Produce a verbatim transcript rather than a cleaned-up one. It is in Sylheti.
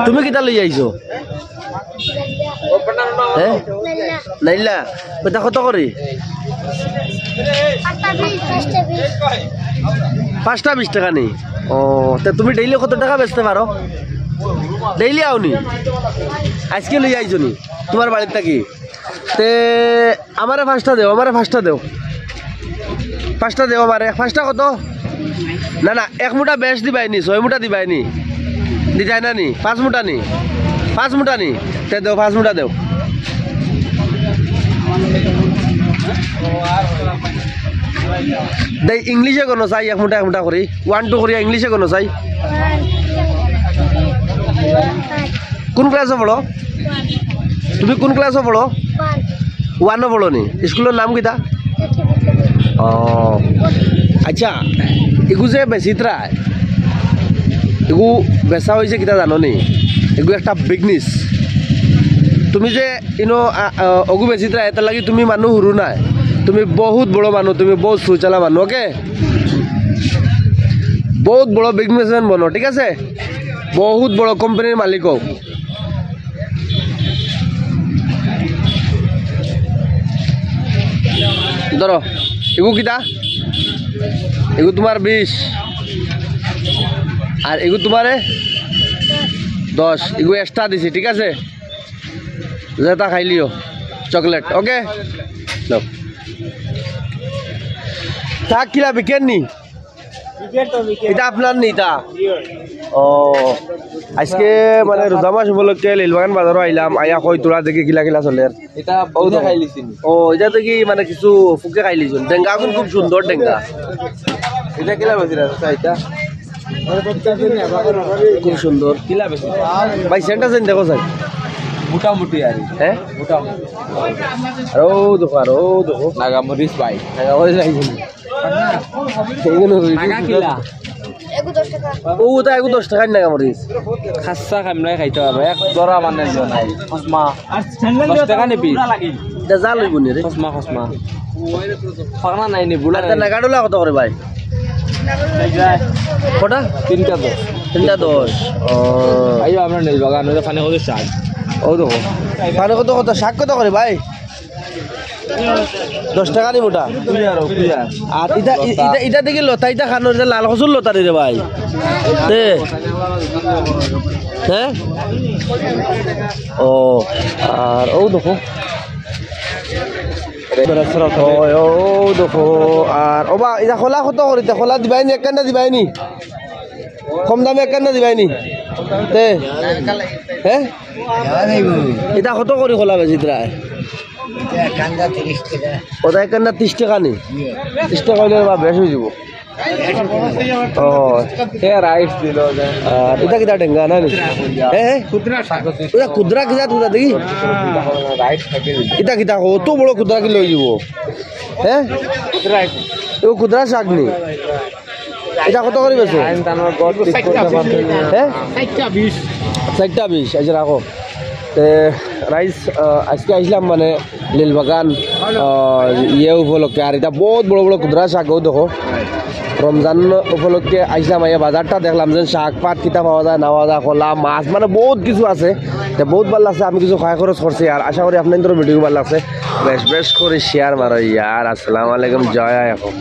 তুমি কিতা লই আইছো? হ্যাঁ, নাইলা, ওটা কত করি? পাঁচটা বিশ টাকা নি? ও, তে তুমি ডেইলি কত টাকা বেচতে পারো? ডেইলি আও নি? আজকে লই আইছো নি তোমার বাড়ির থাকি? তে আমারে পাঁচটা দেও, আমারে পাঁচটা দেও, পাঁচটা দেও আমারে। পাঁচটা কত? না না, এক মুঠা বেশ দিবাই নি, ছয় মুঠা দিবাই নি? দিতায় না নি? পাঁচ মুঠা নি? পাঁচ মুঠা নি? তে দেও, পাঁচ মুঠা দেও। দেই, ইংলিশে কোনো চাই, এক মুঠা এক মুঠা করি, ওয়ান টু করি ইংলিশে কোনো চাই। কোন ক্লাসে পড়ো তুমি? কোন ক্লাসে পড়ো? ওয়ানও পড়ো নি? স্কুলের নাম কিতা? ও, আচ্ছা, এগু যে বেচিত্রা, এগু বেচা হয়েছে কিতা জানো নি? এগু একটা বিজনেস। তুমি যে ইনো, আ, আ, অগু বেচিত্রা, এটার লাগি তুমি মানুষ হুরু নায়, তুমি বহুত বড় মানুষ, তুমি বহুত সুচালা মানুষ, ওকে? বহুত বড় বিজনেসম্যান বনো, ঠিক আছে? বহুত বড় কোম্পানির মালিক হোক। ধরো, এগু কিতা? এগু তোমার বিশ, আর এগু তোমারে দশ। এগু এক্সট্রা দিছি, ঠিক আছে? যেটা খাইলিও চকলেট, ওকে? লো। তা কিলা বিকেন নি? এটা আপনার নি তা? ও, আজকে মানে রোজা মাস উপলক্ষে লিলবাগান বাজারও আইলাম, আইয়া কই তোরা দেখি কিলা কিলা চলের। এটা ও তো খাইলিছি। ও, এটা তো কি মানে কিছু ফুকে খাইলিছুন। ডেঙ্গা এখন খুব সুন্দর ডেঙ্গা। এটা কিলা বেশি আছে এটা? খুব সুন্দর। কিলা বেশি? ভাই, সেন্টা সেন দেখো স্যার। মোটামুটি আর কি। হ্যাঁ? মোটামুটি। আর ও দেখো, আর ও দেখো। নাগামরিচ ভাই। নাগামরিচ ভাই। এইগুলো নাগা কিলা? ও, ওটা এগু দশ টাকার নাগামরিচ। খাসা কামড়াই খাইতে পারবো, এক জোড়া মানে জোড়া নাই। চশমা। দশ টাকা নিবি? এটা যা লইব নি রে? চশমা, চশমা। পাকনা নাই নি, বুড়া আচ্ছা, নাই। নাগাডোলা কত করে ভাই? কটা? তিনটা দশ। তিনটা দশ। ও। আইও আমরা নীল বাগান, ওই যে পানি কত শাক। ও দেখো। পানি কত কত, শাক কত করে ভাই? দশ টাকা নি মোটা। আর ইটা, ই-, ইটা, ইটা দেখি লতা, ইটা খানোর যে লাল কচুর লতা রে ভাই। তে? হ্যাঁ? ও, আর ও দেখো। ও, ও দেখো। আর ও বা, ইটা কলা কত করে? ইটা কলা দিবাই নি, এক কান্দা দিবাই নি? কম দামে এক কান্দা দিবাই নি? তে? হ্যাঁ? ইটা কত করি কলা বেচিত্রা? ওটা এক কান্দা তিরিশ টাকা নি? তিরিশ টাকা হইলে বা বেশ হয়ে যাব। ও। এ রাইস দিল যে। আর ইটা কিতা ডেঙ্গা না নি? হ্যাঁ, হ্যাঁ। কুদ্রা শাক। ওটা কুদ্রা কিতা, কুদ্রা দেখি? রাইস থাকে। ইটা কিতা কো? অত বড় কুদ্রা কিলা লই যাব? হ্যাঁ? কুদ্রা। ও কুদ্রা শাক নি? ইটা কত করি বেচো? আইন তানোর গড় ঠিক করতে পারতেন না। হ্যাঁ? চারটা বিশ। চারটা বিশ, আচ্ছা রাখো। তে রাইস, আহ, আজকে আইসলাম মানে লীলবাগান, আহ, ইয়ে উপলক্ষে। আর ইটা বহুত বড় বড় কুদ্রা শাক, ও দেখো। রমজান উপলক্ষে আইসলাম, আইয়া বাজারটা দেখলাম যে শাক পাত কিতা পাওয়া যায়, না পাওয়া যায়, কলা, মাছ, মানে বহুত কিছু আছে। তে বহুত ভালা লাগছে, আমি কিছু খাওয়া খরচ করছি। আর আশা করি আপনাদের ভিডিও ভালা লাগছে। বেশ, বেশ করি শেয়ার মারো ইয়ার। আসসালামু আলাইকুম, জয় আই অসম।